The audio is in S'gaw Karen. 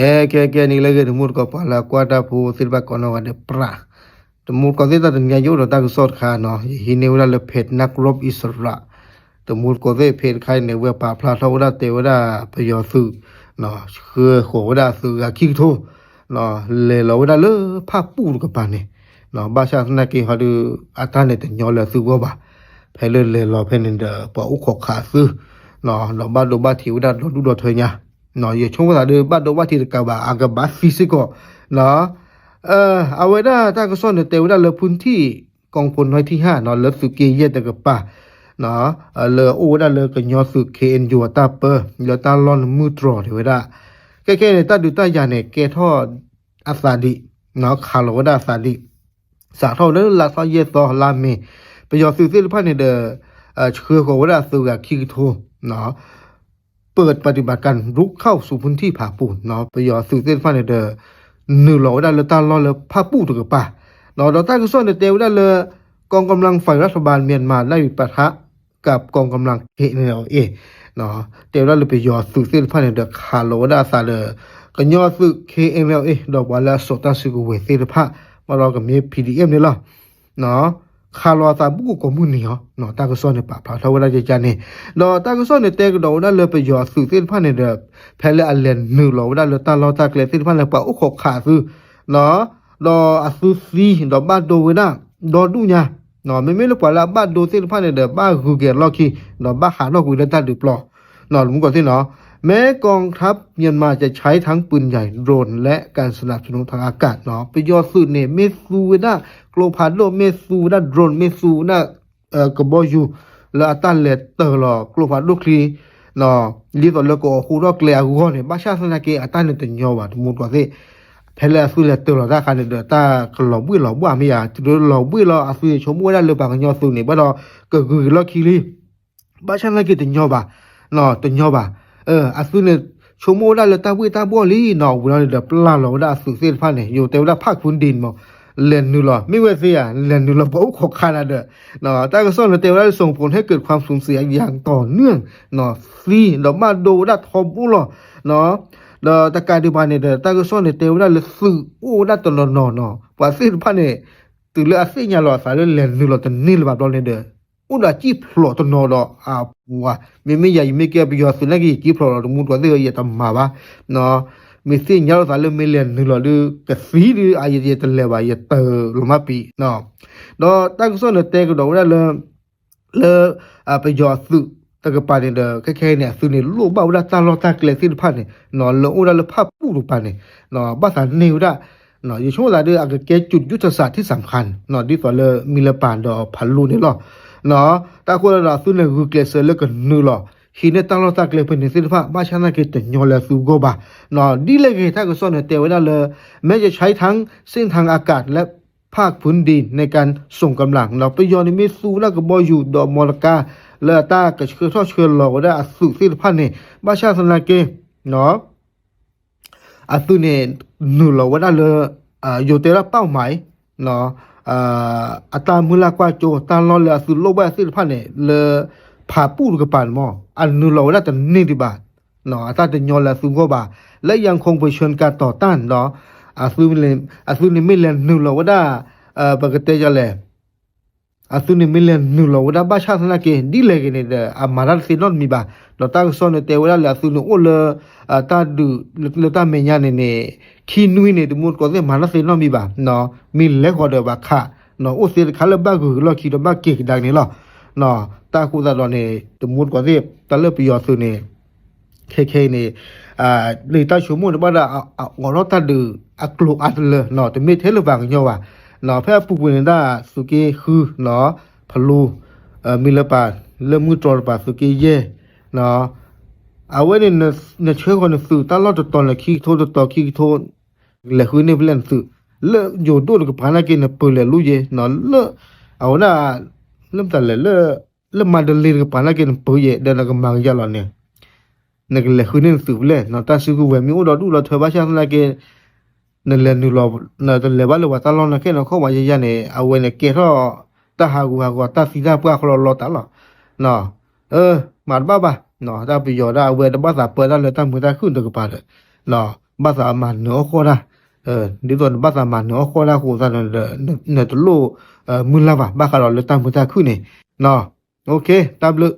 ကဲ ကဲ ကဲ နံၤလၢအဂ့ၤ တမူတကိး ပှၤလၢအကွၢ်တၢ်ဖိသ့ၣ်တဖၣ်ကိးနီၢ်ဂၤဒဲး ပြး တမူတကိးသ့ၣ် တနံၤအံၤယအိၣ်ဒီးတၢ်ကစီၣ်တခါနီၤ, ယဟံးန့ၢ်ဝဲဒၣ်လၢ ဖဲးနၢၣ်ကရီးအံၣ်စရး, တမူတကိးသ့ၣ် ဖဲးတခါအံၤန့ၣ် ဝဲပာ်ဖျါထီၣ်ဝဲဒၣ် တဲဝဲဒၣ်ပယီၤသုး ဆှၢဃီၤဝဲဒၣ်အသုးဂၤခံကထိ လဲၤလီၤဝဲဒၣ်လၢဖၣ်ပူၣ်တကပၤန့ၣ်, ဘၣ်ဆၣ်သနာ်က့ဟီဒီး အတၢ်န့ၣ်တညီလၢသုဂီၢ်ဘၣ်, ဖဲလၢလဲၤလီၤဖဲန့ၣ်ဒီး ပှၤအိၣ်ခိးခးသုး ဒီးဘၣ်ဒိဘၣ်ထံးဝဲဒၣ်ဒီဒူၣ်ဒီထၢညါ, ယဆိကမိၣ်သးဒီး ဘၣ်ဒိဘၣ်ထံးတကးဘၣ် အကဘၣ်သံစ့ၢ်ကီး, အဝဲဒၣ်တၢ်ကစီၣ်န့ၣ် တဲဝဲဒၣ်လၢ ဖုထံၣ် ကီၢ်ခိၣ်နွဲထံဟၣ် လၢသုးက့ယဲၢ်တကပၤ လၢအအိၣ်ဝဲဒၣ်လၢကညီသုး ခ့ၣ်အဲၣ်ယူၣ် အတၢ်ပၢ လၢတၢ်လီၢ်န့ၣ်မုၢ်တြီၤန့ၣ်ဝဲဒၣ်, ခဲခဲန့ၣ် တၢ်ဒုးတၢ်ယၤန့ၣ် ကဲထီၣ်အသးဒံး, ခးလီၤဝဲဒၣ်အသးဒံး, စးထီၣ်လၢလါထီၣ်ယဲၢ်သီလါမ့ၤ, ပယီၤသုးသ့ၣ်တဖၣ်န့ၣ်ဒီး ဆှၢဃီၤဝဲဒၣ်အသုးဂၤခံကထိ ပၢၢ်ပှၤဒံးဘၣ်ကၢ် ရူခီၣ် ဆူဖုထံၣ်ဖးပူၤ, ပယီၤသုးသ့ၣ်တဖၣ်န့ၣ်ဒီး နုာ်လီၤဝဲဒၣ်လၢတၢ်လီၢ်လၢဖၣ်ပူၣ်တကပၤ, ဒီးတၢ်ကစီၣ်န့ၣ်တဲဝဲဒၣ်လၢ กองกำลังฝ่ายรัฐบาลเมียนมาได้ปะทะกับกองกำลัง เคเอ็นแอลเอ တဲဝဲဒၣ်လၢပယီၤသုးသ့ၣ်တဖၣ်န့ၣ်ဒီး ခးလီၤဝဲဒၣ်အသးဒီး ကညီသုး เคเอ็นแอลเอ ဒီးပှၤလၢအစိာ်တၢ်စုကဝဲၤသ့ၣ်တဖၣ် ဘၣ်ဒီးကမ့ၢ် ပီၣ်အ့ၣ်ပီၣ်အ့ၣ် န့ၣ်လီၤ. ခးလီၤအသးဘူးကကိးမုၢ်နံၤအီၤ, တၢ်ကစီၣ်န့ၣ် ပာ်ဖျါထီၣ်ဝဲဒၣ်ယကန့ၣ်, ဒီးတၢ်ကစီၣ်န့ၣ် တဲကဒီးဝဲဒၣ်လၢပယီၤအသုးသ့ၣ်တဖၣ်န့ၣ်ဒီး ဖဲလၢအလဲၤနုာ်လီၤဝဲဒၣ်လၢတၢ်လီၢ်တၢ်ကျဲသ့ၣ်တဖၣ်န့ၣ် ပှၤအိၣ်ခိးခးအသုး, ဒီးအသုးသံ ဒီးဘၣ်ဒိဝဲဒၣ် ဒီဒူၣ်ညါ, မ့မ့ၢ်လၢပှၤလၢအဘၣ်ဒိသ့ၣ်တဖၣ်န့ၣ်ဒီး ဘၣ်ဂုၤက့ၤအလီၢ်ခံ ဒီးဘၣ်ဟးထီၣ်ကွံာ်လၢတၢ်ဒုးပျီ, တမူတကိးသ့ၣ်နီၤ, แม้กองทัพเมียนมาจะใช้ทั้งปืนใหญ่ โดรน และการสนับสนุนทางอากาศ ပယီၤသုးန့ၣ် မ့ၢ်သူဝဲဒၣ် ကျိဖးဒိၣ် မ့ၢ်သူဝဲဒၣ် drone မ့ၢ်သူဝဲဒၣ် ကဘီယူၤ လၢအတၢ်လဲၤတၢၤလီၤကျိဖးဒိၣ်ချံ ဒ်သိးလၢကအိၣ်ဃူထီၣ်ကျဲအဂီၢ်န့ၣ် ဘၣ်ဆၣ်သနာ်က့ အတၢ်န့ၣ်တညီဘၣ် တမူတကိးသ့ၣ်, ဖဲလၢအသုးလဲၤတၢၤလီၤတၢ်အခါန့ၣ်ဒီး တၢ်ကလီၤဘှံးလီၤဘှါမ့ၢ်ဧါ, တုၤလၢလီၤဘှံးလီၤ အသုးန့ၣ် ဆိကမိၣ်ဝဲဒၣ်လၢပှၤကညီသုးန့ၣ် ဘၣ်ဒီးကဂုၤက့ၤလီၢ်ခံလံ ဘၣ်ဆၣ်သနာ်က့တညီဘၣ်, တညီဘၣ်, အသုးန့ၣ် ဆိကမိၣ်ဝဲဒၣ်လၢတၢ်ဘှ့ၣ်တၢ်ဘှီၣ်လံနီၤ, ဝံၤလီၤန့ၣ်ဒီး ပျၢ်လီၤဝဲဒၣ်အသုးသ့ၣ်တဖၣ်န့ၣ် ယိၤတဲဝဲဒၣ်ဖၣ်ဖုဒ့ၣ်မး, လဲၤနုာ်လီၤ မ့ၢ်ဝဲသ့ဧါ လဲၤနုာ်လီၤပှၤအိၣ်ခိးခးနၤဒီး, တၢ်ကစီၣ်န့ၣ်တဲဝဲဒၣ် ส่งผลให้เกิดความสูญเสียอย่างต่อเนื่อง သံ ဒီးဘၣ်ဒိဝဲဒၣ်ထီဘိလီၤ ဒီးတကးဒံးဘၣ်န့ၣ်ဒီး တၢ်ကစီၣ်န့ၣ်တဲဝဲဒၣ်လၢသုးအိၣ်ဝဲဒၣ်တနီၤနီၤနီၤ ပှၤသ့ၣ်တဖၣ်န့ၣ် တုၤလၢအသ့ၣ်ညါလီၤအသးလၢလဲၤနုာ်လီၤတန့ၢ်လၢၤဘၣ်ဘျီန့ၣ်ဒီး အိၣ်ဒီးကံၣ်ဖျိးတနီၤဒီးအပူၤဧါ, မ့မ့ၢ်ယၤ ယမ့ၢ်ကဲပယီၤသုးနာ်က့ ယကံၣ်ဖျိးလီၤ တမူတကိးသ့ၣ်ဧၢ ယတမၤဘၣ်, မ့ၢ်သ့ၣ်ညါလီၤသးလၢမ့ၢ်လဲၤနုာ်လီၤဒီး ကသံဒီး အယတလဲၤဘၣ် ယတၢၤလီၤမးပံၤ, ဒီးတၢ်ကစီၣ်န့ၣ်တဲကဒီးဝဲဒၣ်လၢ လၢ ပယီၤအသုးတကပၤန့ၣ်ဒီး ခဲခဲအံၤန့ၣ် အသုးန့ၣ်လိၣ်ဘၣ်ဝဲဒၣ်တၢ်လီၢ်တၢ်ကျဲသ့ၣ်တဖၣ်န့ၣ် လၢအိၣ်ဒၣ်လၢဖၣ်ပူၣ်တကပၤန့ၣ် ဘၣ်သးန့ၢ်ဝဲဒၣ် ယဆိကမိၣ်သးဒီး အကကဲ จุดยุทธศาสตร์ที่สำคัญ ဒ်သိးလၢမံၤလပၤဒီးဖးလူန့ၣ်လီၤ. တၢ်ဃိသတးဒီး အသုးန့ၣ်ဂုာ်ကျဲးစၢးလၢကနုာ်လီၤ ဟံးန့ၢ်တၢ်လီၢ်တၢ်ကျဲဖဲန့ၣ်သ့ၣ်တဖၣ် ဘၣ်ဆၣ်သနာ်က့တညီလၢအသုးဂီၢ်ဘၣ်. ဒ်လဲၣ်ဂ့ၤ တၢ်ကစီၣ်န့ၣ်တဲဝဲဒၣ်လၢ แม้จะใช้ทั้งเส้นทางอากาศและ ภาคพื้นดินในการส่งกำลัง ပယီၤန့ၣ်မ့ၢ်သူဝဲဒၣ်ကဘီယူၤဒီးမော်တော်ကား လၢအတၢ်ကဆှၢထီၣ်ဆှၢလီၤဝဲဒၣ်အသုးသ့ၣ်တဖၣ်န့ၣ် ဘၣ်ဆၣ်သနာ်က့ အသုးန့ၣ် နုာ်လီၤဝဲဒၣ်လၢ ယိၤတဲဒၣ်ပာ်မၤအံၤ အတၢ်မုၢ်လၢ်ကွၢ်စိ တၢ်လီၢ်လၢအသုးလိၣ်ဘၣ်သ့ၣ်တဖၣ်န့ၣ် လၢဖးပူၣ်တကပၤန့ၣ်မး အနုာ်လီၤဝဲဒၣ်တန့ၢ်ဒံးဘၣ် အတၢ်တညီလၢအသုးဂီၢ်ဘၣ် လၢ ยังคงเผชิญการต่อต้าน ဒီး အသုးန့ၣ်မ့ၢ်လဲၤနုာ်လီၤဝဲဒၣ် ပကတဲဒ်လဲၣ် အသုးန့ၣ်မ့ၢ်လဲၤနုာ်လီၤဝဲဒၣ်ဘၣ်ဆၣ်သနာ်က့ ဒ်လဲၣ်ဂ့ၤန့ၣ်ဒီး အမၤတၢ်တသ့နီတမံၤဘၣ်. ဒီးတၢ်ကစီၣ်န့ၣ်တဲဝဲဒၣ်လၢအသုးန့ၣ်အိၣ်လၢ တၢ်ဒုး လၢတၢ်မဲာ်ညါန့ၣ်န့ၣ် ခံနွံန့ၣ် တမူတကိးသ့ၣ်မၤတၢ်တသ့နီတမံၤဘၣ်. မ့ၢ်လဲၤဃီၤဒီးဘၣ်ခး အိၣ်သ့တခါလၢဘၣ်ဂုာ်က့ၤလီၢ်ခံဒီးဘၣ်က့ၤကဒါက့ၤန့ၣ်လီၤ. တၢ်ဃိသတးဒီးန့ၣ် တမူတကိးသ့ၣ် တၢ်လၢပယီၤသုးန့ၣ် ခဲခဲအံၤန့ၣ် လၢတၢ်ဆိကမိၣ်န့ၣ်ဘၣ်ဒီး အအိးထီၣ်တၢ်ဒုးအကျိၤအါတလၢ တမ့ၢ်ထဲလၢပှၤကညီဘၣ်. ဖဲအပူၤကွံာ်န့ၣ်ဒၣ် သုးက့ဃု ဖလူ မံၤလၢပၤ လၢမုၢ်တြီၤတပၤ သုးက့ယဲၢ် အဝဲန့ၣ် နဆှၢဃီၤနသုးတၢ်လီၢ်တတီၤန့ၣ် ခံကထိတတီၤ ခံကထိ လဲၤဃုန့ၢ်ဖဲလဲၣ်နသုး လၢယိၤဒိၣ်တကပၤနာ်က့ နပၢၤလဲၤလူယဲ လၢ အဝဲဒၣ် လၢမတၤလဲၣ် လၢမၤဒလ့တကပၤနာ်က့ နပၢၤယဲ ဒီးနကမၤကယၤလီၤန့ၣ် နကလဲၤဃုန့ၢ်နသုးဖဲလဲၣ် တၢ်စုကဝဲၤမ့ၢ်အိၣ်ဒီဒူၣ်ဒီထၢဘၣ်ဆၣ်သနာ်က့ နလဲၤနုာ်လီၤ နတလဲၤဘၣ်လၢပှၤတၢ်လီၢ်နာ်က့ နခီၣ်ပှၤယဲယဲန့ၣ် အဝဲန့ၣ်ကဲထီၣ် တၢ်ဟးဂူာ်ဟးဂီၤ တၢ်သံတၢ်ပှၢ်အလီၢ်လီၤတၢ်လီၤ. မၤတဘၣ်ဘၣ် တၢ်ပယီၤဒၣ်အဝဲတဘၣ်သးပၢတၢ်လၢတၢ်မုာ်တၢ်ခုၣ်တကပၤဒီး ဘၣ်သးမၤနၢၤအီၣ်ဃီၣ်တၢ်, ဒ်သိးနဘၣ်သးမၤနၢၤအီၣ်ဃီၣ်တၢ်အဃိသတးဒီး နတလိၣ်မုၢ်လၢ်ဘၣ် ဘၣ်ဃးဒီးလၢတၢ်မုာ်တၢ်ခုၣ်န့ၣ်, တၢ်ဘျုး